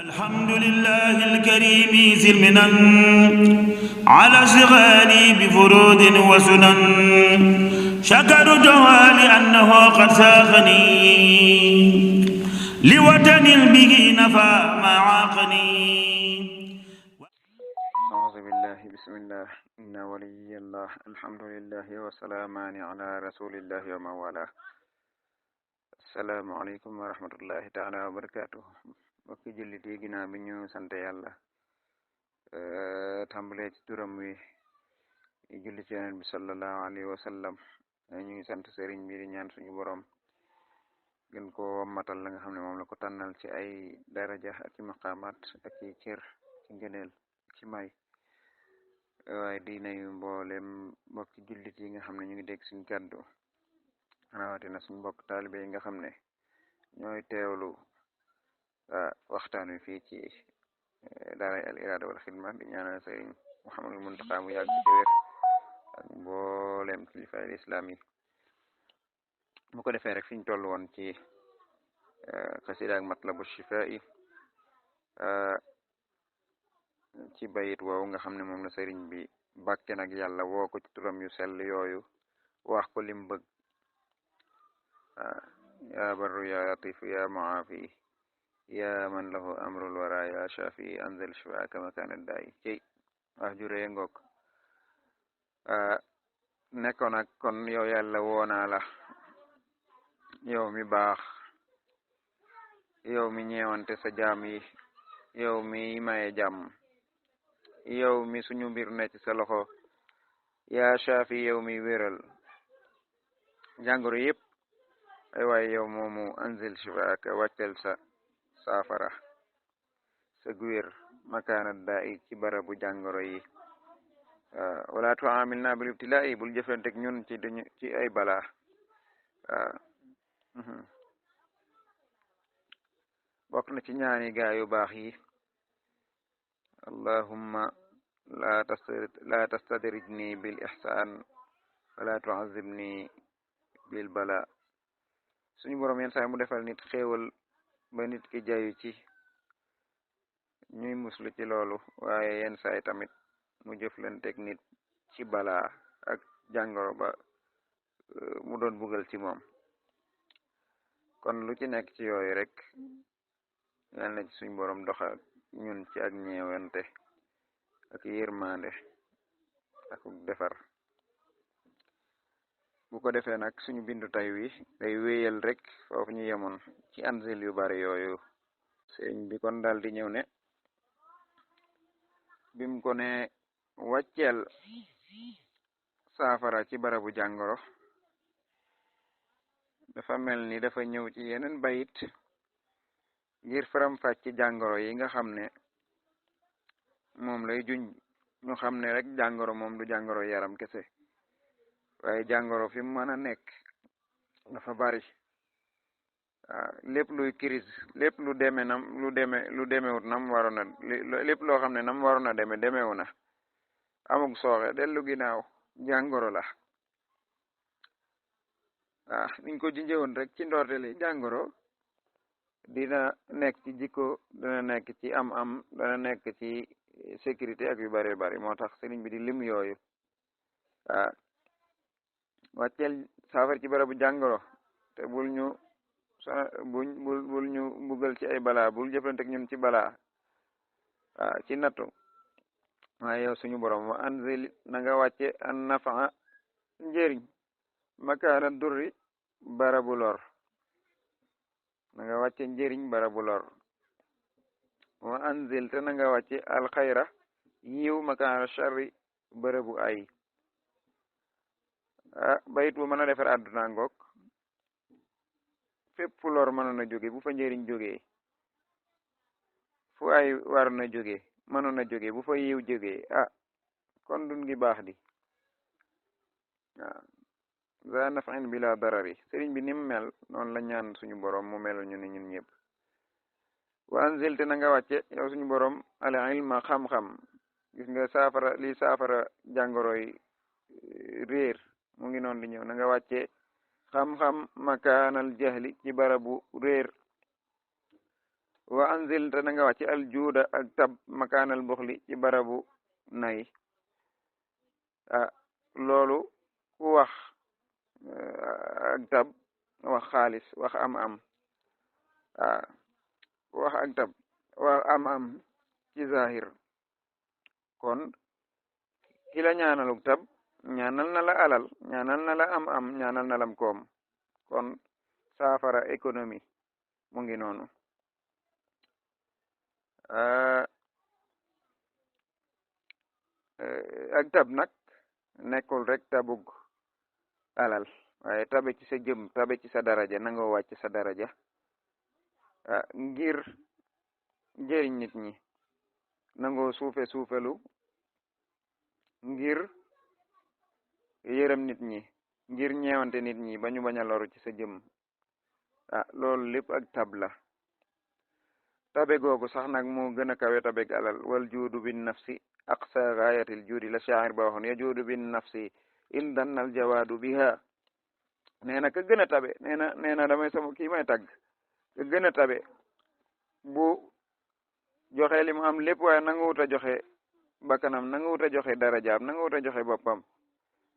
الحمد لله الكريم ذي المنن على اشتغالي بفروض وسنن شكرته لأنه قد ساقني لوطن به نفى ما عاقني. أعوذ بالله بسم الله إن ولي الله الحمد لله وسلامان على رسول الله ومن والاه. assalaamu aleykum wa rahmatullahi taala wa barakatuh. mbokki jullit yi ginnaaw bi ñu sant yàlla tàmbalee ci turam wi julli ci yonent bi sallallahu alayhi wa sallam ñu ngi sant sëriñ bi di ñaan suñu borom gën ko matal la nga xam ne moom la ko tànnal ci ay daraja ak ci maqaamaat ak ci cër ci ngëneel ci may waaye di nuyu mboolem mbokki jullit yi nga xam ne ñu ngi dégg suñu kàddu rawatina suñu mbokk taalibe yi nga xam ne ñooy teewlu waxtaan wi fii ci daara al irada wal xidma di ñaanal sëriñ Muhammadul Muntaqa mu yàgg ci wér ak mboolem kilifa islam yi. mu ko defee rek fi ñu toll woon ci xasida ak matlabu shifaa yi ci bayit woowu nga xam ne moom la sëriñ bi bàkke nag yàlla woo ko ci turam yu sell yooyu wax ko lim bëgg ya barru ya latifu ya muafi ya man lahu amrul wara ya shafi anzil shifaaka makana dayi cey wax juree ngoog nekkoon ak kon yow yàlla woonaa la yow mi baax yow mi ñeewante sa jaam yi yow mi maye jàmm yow mi suñu mbir ne ci sa loxo ya shafi yow mi wéral jàngoro yépp ay waaye yow moomu anzil shifaaka wàccal sa saafara sa guwér makaana daa i ci barabu jàngoro yi wala tuamilna bil ibtilaa yi bul jëflantek ñun ci ay balaa bokk na ci ñaani gaa yu baax yi allahumma la tastadrijni bil ihsaan wala tuazibni bil bala. suñu boroom yenn saay mu defal nit xéewal ba nit ki jayu ci ñuy muslu ci loolu waaye yenn saay tamit mu jëflanteeg nit ci balaa ak jàngoro ba mu doon bugal ci moom. kon lu ci nekk ci yooyu rek yal na ci suñu boroom doxa ñun ci ak ñeewante ak yërmande ak defar. bu ko defee nag suñu bindu tay wi day wéyal rek foofu ñu yemoon ci anzil yu bari yooyu sëñ bi kon daal di ñëw ne bim ko ne wàcceel saafara ci barabu jàngoro dafa mel ni dafa ñëw ci yeneen bayit ngir faram-fàcc ci jàngoro yi nga xam ne moom lay juñ ñu xam ne rek jàngoro moom du jàngoro yaram kese waaye jàngoro fi mu mën a nekk dafa bari lépp luy crise lépp lu demewut nam waroon a lépp loo xam ne nam waroon a demewu na amug sooxe dellu ginnaaw jàngoro la. niñ ko junjëwoon rek ci ndorteli jàngoro dina nekk ci jikko dana nekk ci am dana nekk ci sécurité ak yu bari bari moo tax sëriñ bi di lim yooyu wàcceel saafara ci barabu jàngoro te bul ñu mbugal ci ay balaa bul jëflantek ñun ci balaa ci nattu waaye yow suñu borom wa anzil na nga wàcce an nafa njëriñ makaana durri barabu lor na nga wàcce njëriñ barabu lor wa anzil te na nga wàcce alxayra yiw makaana sharri barabu ay. bayit bu mën a defar àdduna ngoog fépp fu lor mënoon a jóge bu fa njëriñ jógee fu ay war na jóge mënoon a jóge bu fa yiw jógee kon dun ngi baax di za naf'in bila darari sëriñ bi nim mel noonu la ñaan suñu borom mu melal ñu ne ñun ñëpp. wa anzil te na nga wàcce yow suñu borom al ilma xam-xam gis nga saafara jàngoroy réer mu ngi noonu di ñëw na nga wàcce xam-xam makaanal jahli ci barabu réer wa anzil te na nga wàcc al juuda ak tab makaanal buxli ci barabu nay loolu ku wax ak tab wax xaalis wax am ku wax ak tab wax am ci zahir kon ki la ñaanaluk tab ñaanal na la alal ñaanal na la am ñaanal na lam koom kon saafara économie mu ngi noonu ak tab nag nekkul rek tabug alal waaye tabe ci sa jëm tabe ci sa daraja nangoo wàcc sa daraja ngir jëriñ nit ñi nangoo suufelu ngir yërëm nit ñi ngir ñeewante nit ñi ba ñu bañ a loru ci sa jëm loolu lépp ak tab la tabe googu sax nag moo gën a kawe tabeg alal wal juudu bin nafsi aqsa gaayatil juudi la shaa'ir ba waxoon ya juudu bin nafsi in dannal jawaadu biha nee na ka gën a tabe nee na damay sama kii may tagg ka gën a tabe bu joxe li mu am lépp waaye nanga wut a joxe bakkanam nanga wut a joxe darajaam nanga wut a joxe boppam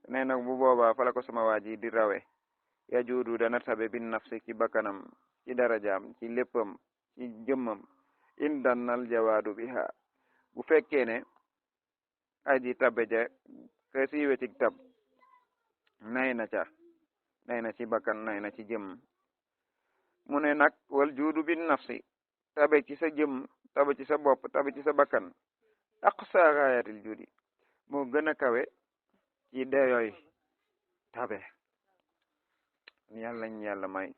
nee na bu boobaa fa la ko sama waa ji di rawe ya juudu dana tabe bin nafsi ci bakkanam ci darajaam ci léppam ci jëmmam in dannal jawaadu biha bu fekkee ne aji tabe ja ka siiwe ci tab nay na ci bakkan nay na ci jëm mu ne nag wal juudu bin nafsi tabe ci sa jëm tabe ci sa bopp tabe ci sa bakkan aqsa gaayatil juudi moo gën a kawe ci dayoy tabe yàlla ñu yàlla may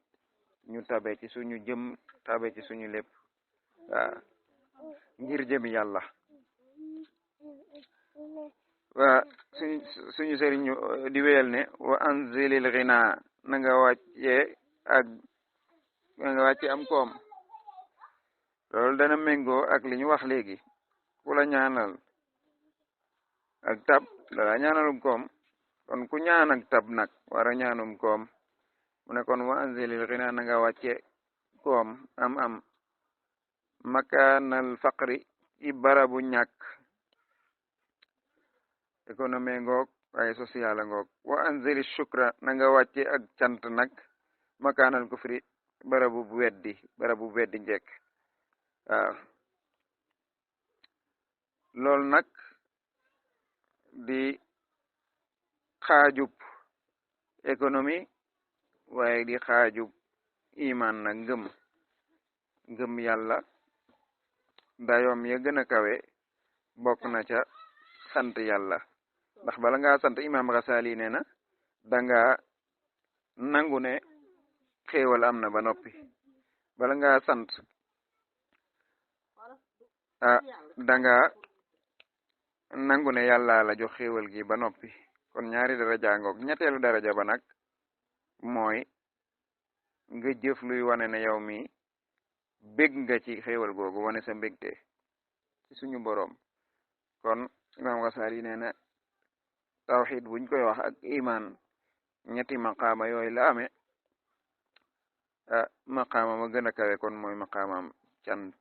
ñu tabe ci suñu jëm tabe ci suñu lépp ngir jëmi yàlla suñu sëriñ di wéyal ne wa anzilil ghina na nga wàcce am koom loolu dana méngoo ak li ñu wax léegi ku la ñaanal ak tab dala ñaanalum koom kon ku ñaan ak tab nag wara ñaanum koom mu ne kon wa anzilil ghina na nga wàcce koom am makaanal faqri ci barabu ñàkk économie ngoog waaye social ngoog wa anzili shukra na nga wàcce ak cant nag makaanal kufri barabu weddi njekk loolu nag di xaajub économie waaye di xaajub iman nag ngëm yàlla dayoom ya gën a kawe bokk na ca sant yàlla ndax bala nga sant imam Ghazali nee na danga nangu ne xéewal am na ba noppi bala nga sant danga nangu ne yàlla la jox xéewal gi ba noppi kon ñaari daraja ngoog ñetteelu daraja ba nag mooy nga jëf luy wane ne yow mi bég nga ci xéewal googu wane sa mbégte ci suñu boroom kon imam Ghazali nee na tawxid buñ koy wax ak iman ñetti maqaama yooyu la amee maqaama ma gën a kawe kon mooy maqaamam cant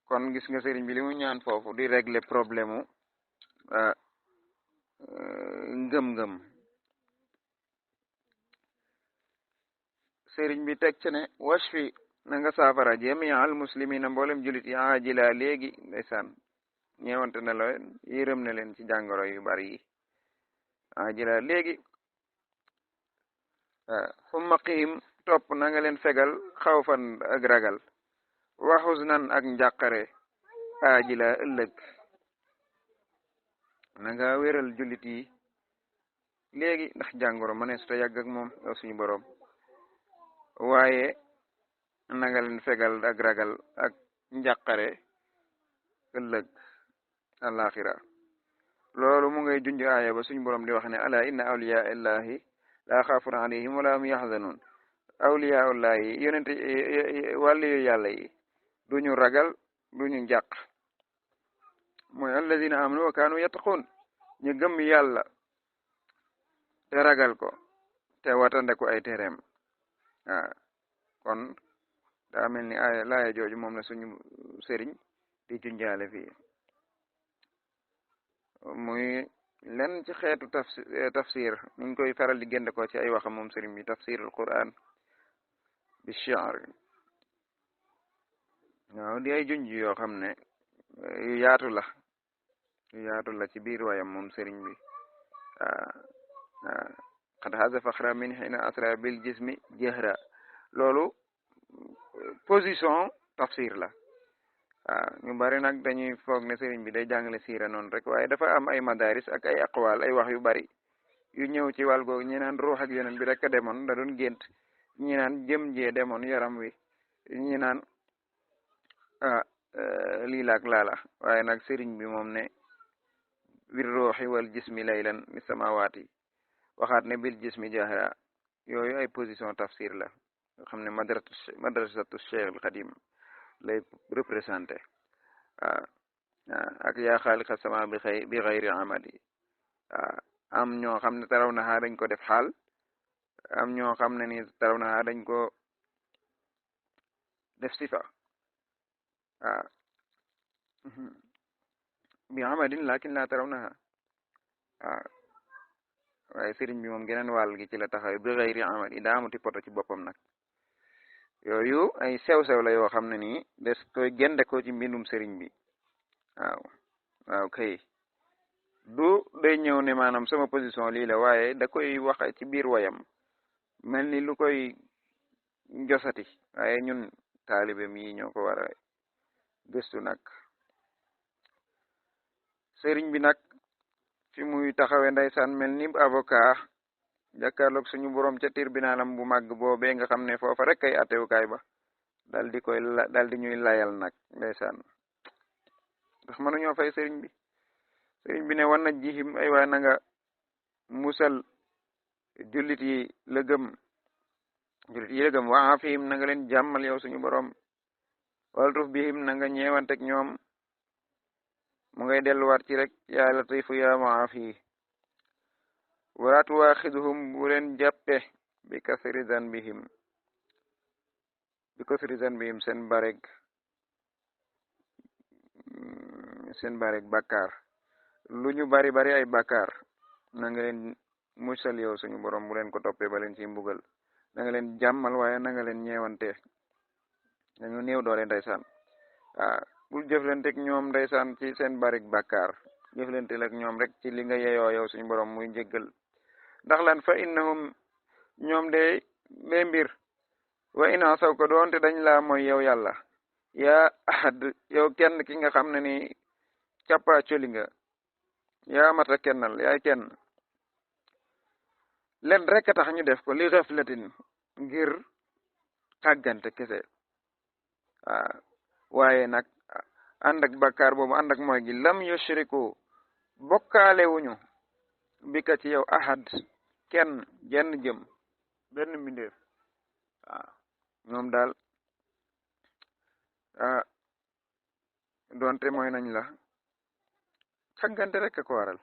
kon gis nga sëriñ bi li mu ñaan foofu di régler problème mu ngëm-ngëm sëriñ bi teg ci ne washfi na nga saafara jamia al muslimina mboolem julit yi ajila léegi ndeysaan ñeewante na leen yërëm na leen ci jàngoro yu bari yi ajila léegi summa qihim topp na nga leen fegal xawfan ak ragal wa huznan ak njàqare ajila ëllëg na nga wéral julit yi léegi ndax jàngoro ma ne su ta yàgg ak moom yow suñu boroom waaye na nga leen fegal ak ragal ak njàqare ëllëg alaxira loolu mu ngay junj aaya ba suñu boroom di wax ne ala inna awliya illahi la xaafun alayhim wala hum yaxzanun awliya ullahi yonente wàllu yu yàlla yi duñu ragal duñu njàq mooy alladina amanu wa kaanu yattaqun ñu gëm yàlla te ragal ko te watandeku ay tereem kon daa mel ni ay laaya jooju moom la suñu sëriñ di junjaale fii muy lenn ci xeetu tafsir niñ koy faral di génde ko ci ay waxam moom sëriñ bi tafsirul quran bi shi'r waaw di ay junj yoo xam ne yu yaatu la ci biir wayam moom sëriñ bi qad haza faxra min hina asra bil jismi jahra loolu position tafsir la ñu bari nag dañuy foog ne sëriñ bi day jàngale siira noonu rek waaye dafa am ay madaris ak ay aqwal ay wax yu bari yu ñëw ci wàll googu ñi naan ruux ak yeneen bi rek a demoon da doon gént ñi naan jëm jee demoon yaram wi ñi naan lii laak laala waaye nag sëriñ bi moom ne bir ruuxi wal jismi laylan mi samawaati waxaat ne bil jismi jahra yooyu ay position tafsir la nga xam ne madrasatu cheikh al xadim lay représenté ak yaa xaaliqa sama bi xayri amali am ñoo xam ne taraw naxaa dañ ko def xaal am ñoo xam ne ni taraw naxaa dañ ko def sifa bi amalin lakin la taraw naxaa waaye sëriñ bi moom geneen wàll gi ci la taxaw bi xayri amali daa amuti poto ci boppam nag yooyu ay sew-sew la yoo xam ne nii des koy gende ko ci mbindum sëriñ bi waaw kay du day ñëw ne maanaam sama position lii la waaye da koy wax ci biir wayam mel ni lu koy josati waaye ñun taalibeem yi ñoo ko war a gëstu nag sëriñ bi nag fi muy taxawe ndeysaan mel ni avocat jàkkaarloog suñu borom ca tribunalam bu màgg boobee nga xam ne foofa rek kay atewukaay ba dal di ñuy layal nag ndeysaan ndax mënuñoo fay sëriñ bi ne wan na jihim ay waay na nga musal jullit yi la gëm wa afihim na nga leen jàmmal yow suñu borom waltuf bihim na nga ñeewanteg ñoom mu ngay delluwaat ci rek yaa latifu yaa maafi wala tuwaaxiduhum bu leen jàppe bi kasri zanbihim seen bareg bàkkaar lu ñu bari ay bàkkaar na nga leen musal yow suñu borom bu leen ko toppee ba leen ci mbugal na nga leen jàmmal waaye na nga leen ñeewante dañu néew doole ndeysaan bul jëflanteeg ñoom ndeysaan ci seen bareg bàkkaar jëflanteel ak ñoom rek ci li nga yeyoo yow suñu borom muy jéggal ndax lan fa innahum ñoom de mbir wa in asaw ko doonte dañ laa mooy yow yàlla yaa ahad yow kenn ki nga xam ne ni càppaa coli nga yaa mata kennal yaay kenn len rek a tax ñu def ko li xaflatin ngir xàggante kese waaye nag ànd ak bakkaar boobu ànd ak mooy gi lam yushriku bokkaale wuñu bi ka ci yow ahad kenn jenn jëm benn mbindeef ñoom daal doonte mooy nañ la xaggante rek a ko waral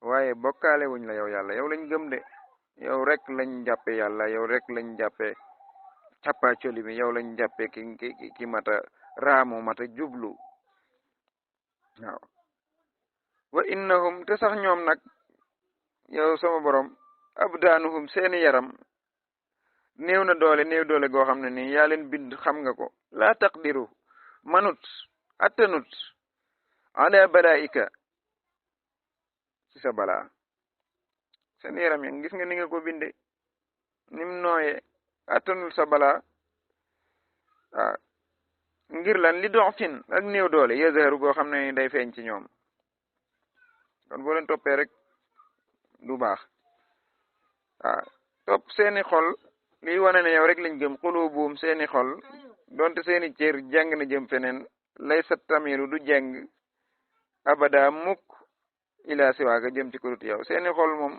waaye bokkaale wuñ la yow yàlla yow lañ gëm de yow rek lañ jàppe yàlla yow rek lañ jàppe cappa coli mi yow lañ jàppe ki mata raamu mata jublu waaw wa innahum te sax ñoom nag yow sama borom abdaanuhum seeni yaram néew na doole goo xam ne nii yaa leen bind xam nga ko laa taqdiru manut attanut ala balaika ci sa balaa seen yaram ya gis nga ni nga ko binde nim nooye attanul sa balaa ngir lan li dox fin ak néew doole yëzëru goo xam ne ni day feeñ ci ñoom kon boo leen toppee rek du baax topp seeni xol liy wane ne yow rek lañ gëm xulubuum seeni xol donte seeni cër jàng na jëm feneen lay sa tamilu du jàng abada mukk ila siwaaga jëm ci kurut yow seeni xol moom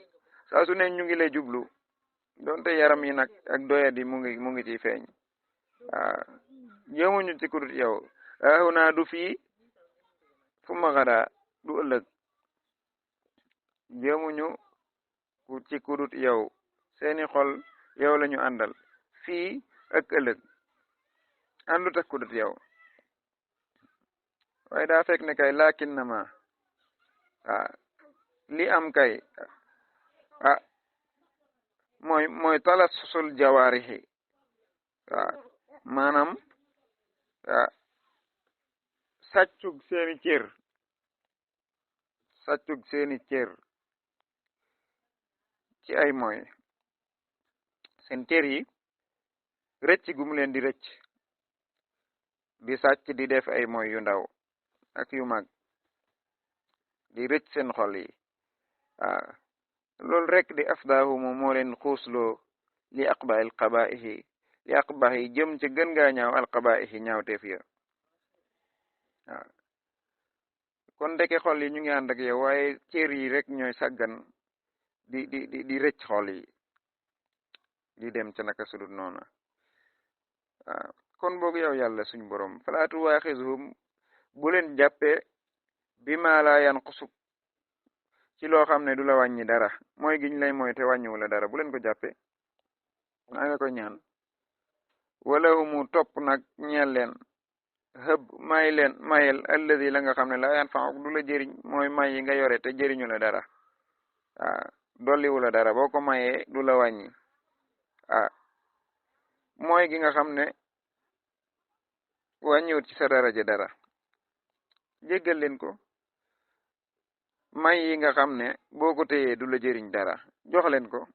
saa su ne ñu ngi lay jublu donte yaram yi nag ak doyadi mu ngi ciy feeñ jëmuñu ci kurut yow ahuna du fii fu ma xadaa du ëllëg jëmuñu ci kurut yow seeni xol yow lañu àndal fii ak ëllëg àndut ak ku dut yow waaye daa fekk ne kay laakin na ma li am kay mooy talassul jawaarixi maanaam sàccug seeni cër ci ay mooy seen cër yi rëcc gu mu leen di rëcc di sàcc di def ay mooy yu ndaw ak yu mag di rëcc seen xol yi loolu rek di afdaahumu moo leen xuusloo li aqbail qabaihi li aqbahi jëm ci gën ngaa ñaaw al qabaihi ñaawteef ya kon ndeke xol yi ñu ngi ànd ak yow waaye cër yi rek ñooy sàggan di rëcc xol yi di dem ca naka sudut noona kon boog yow yàlla suñ borom falaatu waaxisuhum bu leen jàppe bi ma la yanqusuk ci loo xam ne du la wàññi dara mooy giñ lay mooy te wàññiwu la dara bu leen ko jàppe maa nga ko ñaan wala humu topp nag ñeel leen hëb mayel alladi la nga xam ne la yanfa'uk du la jëriñ mooy may yi nga yore te jëriñu la dara dolliwu la dara boo ko mayee du la wàññi mooy gi nga xam ne wàññiwut ci sa daraja dara jéggal leen ko may yi nga xam ne boo ko téyee du la jëriñ dara jox leen ko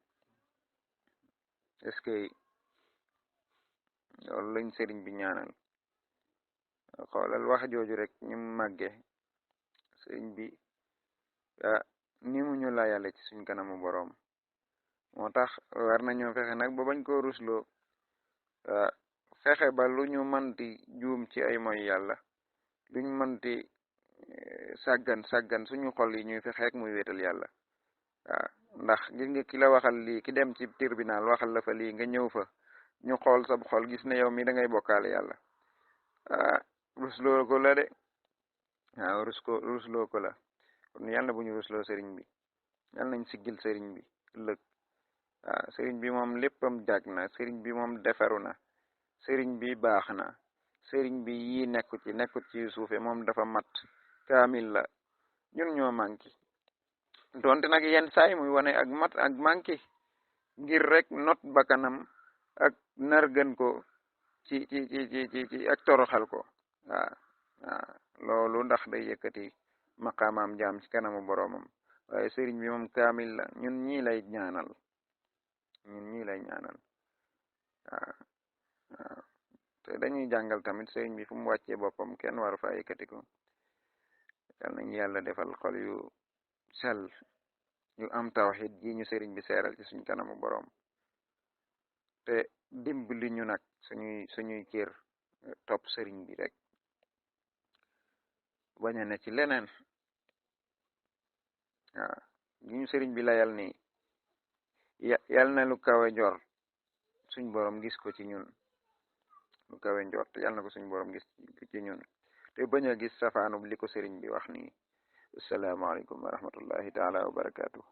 est-ce que loolu lañ sëriñ bi ñaanal xoolal wax jooju rek ñu màgge sëriñ bi ni mu ñu la yàlla ci suñ kanamu boroom moo tax war nañoo fexe nag ba bañ koo rusloo fexe ba lu ñu mënti juum ci ay mooy yàlla luñ mënti sàggan suñu xol yi ñuy fexe ak muy wéetal yàlla ndax gis nga ki la waxal lii ki dem ci tribunal waxal la fa lii nga ñëw fa ñu xool sab xol gis ne yow mi da ngay bokkaale yàlla rusloo ko la de waaw rusloo ko la kon yàlla bu ñu rusloo sëriñ bi yàlla nañ siggil sëriñ bi ëllëg sëriñ bi moom léppam jag na sëriñ bi moom defaru na sëriñ bi baax na sëriñ bi yi nekkut ci suufe moom dafa mat kaamil la ñun ñoo manki donte nag yenn saay muy wane ak mat ak manki ngir rek not bakkanam ak nargën ko ci ak toroxal ko loolu ndax day yëkkati maqaamaam jaam ci kanamu boroomam waaye sëriñ bi moom kaamil la ñun ñii lay ñaanal te dañuy jàngal tamit sëriñ bi fu mu wàccee boppam kenn waru fa yëkkati ko yal nañu yàlla defal xol yu sell yu am tawxid ji ñu sëriñ bi seeral ci suñ kanamu boroom te dimbali ñu nag suñuy cër topp sëriñ bi rek bañ a ne ci leneen gi ñu sëriñ bi layal ni yal na lu kawe jor suñ borom gis ko ci ñun lu kawe njor te yal na ko suñ borom gis ci ñun te bañ a gis safaanub li ko sëriñ bi wax nii asalaamaaleykum wa rahmatullahi taala wa barakatuh